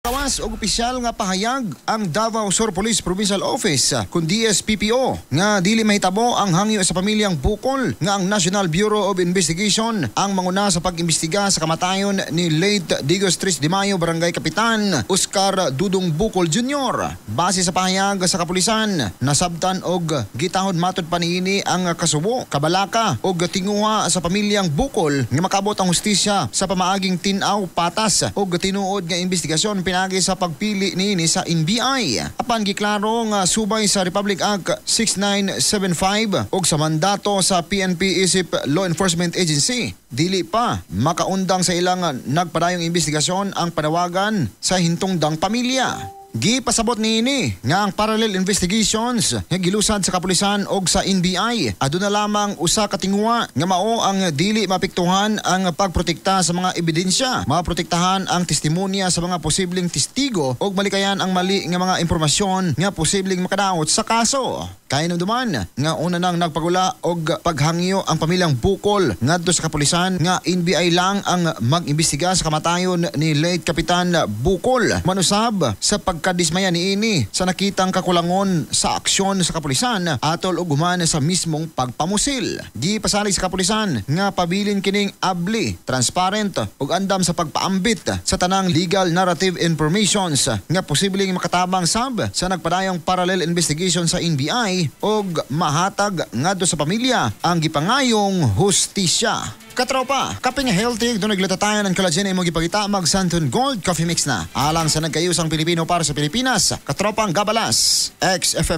Gawas og opisyal nga pahayag ang Davao Sur Police Provincial Office kun DSPPO nga dili mahitabo ang hangyo sa pamilyang Bukol nga ang National Bureau of Investigation ang manguna sa pag-imbestiga sa kamatayon ni late Digos 3 de Mayo Barangay Kapitan Oscar Dudong Bukol Jr. Base sa pahayag sa kapulisan, nasabtan og gitahod matod pa niini ang kasubo, kabalaka og tinguha sa pamilyang Bukol nga makabot ang hustisya sa pamaaging tin-aw, patas og tinuod nga investigasyon pinaagi sa pagpili niini sa NBI. Apan giklaro nga subay sa Republic Act 6975 og sa mandato sa PNP isip Law Enforcement Agency, dili pa makaundang sa ilang nagpadayong investigasyon ang panawagan sa hintungdang pamilya. Gipasabot niini nga ang parallel investigations nga gilusad sa kapulisan og sa NBI aduna lamang usa ka tinguha nga mao ang dili maapektuhan ang pagprotekta sa mga ebidensya, maprotektahan ang testimonya sa mga posibleng testigo ug malikayan ang mali nga mga impormasyon nga posibleng makadaot sa kaso. Kahinumduman nga una nang nagpagula og paghangyo ang pamilyang Bukol ngadto sa kapulisan nga NBI lang ang mag-imbestiga sa kamatayon ni late Kapitan Bukol, manusab sa pagkadismaya niini sa nakitang kakulangon sa aksyon sa kapulisan atol og human sa mismong pagpamusil. Gipasalig sa kapulisan nga pabilin kining abli, transparent ug andam sa pagpaambit sa tanang legal narrative informations nga posibleng makatabang sab sa nagpadayong parallel investigation sa NBI og mahatag ngadto sa pamilya ang gipangayong hustisya. Katropa, kape nga healthy, dunay glutathione and collagen, imong gipangita, mag Santon Gold Coffee Mix na. Alang sa nagkayusang Pilipino para sa Pilipinas, Katropang Gabalas, XFM.